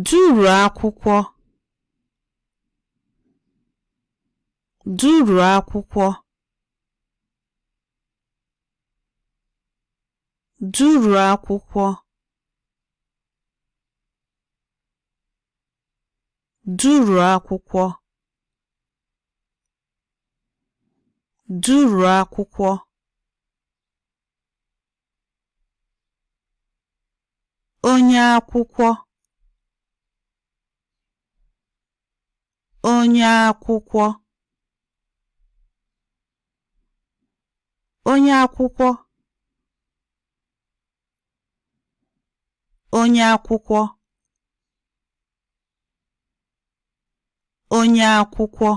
Duru akwụkwọ. Duru akwụkwọ. Duru akwụkwọ. Duru akwụkwọ. Duru akwụkwọ. Onye akwụkwọ. Onye akwụkwọ. Onye akwụkwọ. Onye akwụkwọ. Onye akwụkwọ.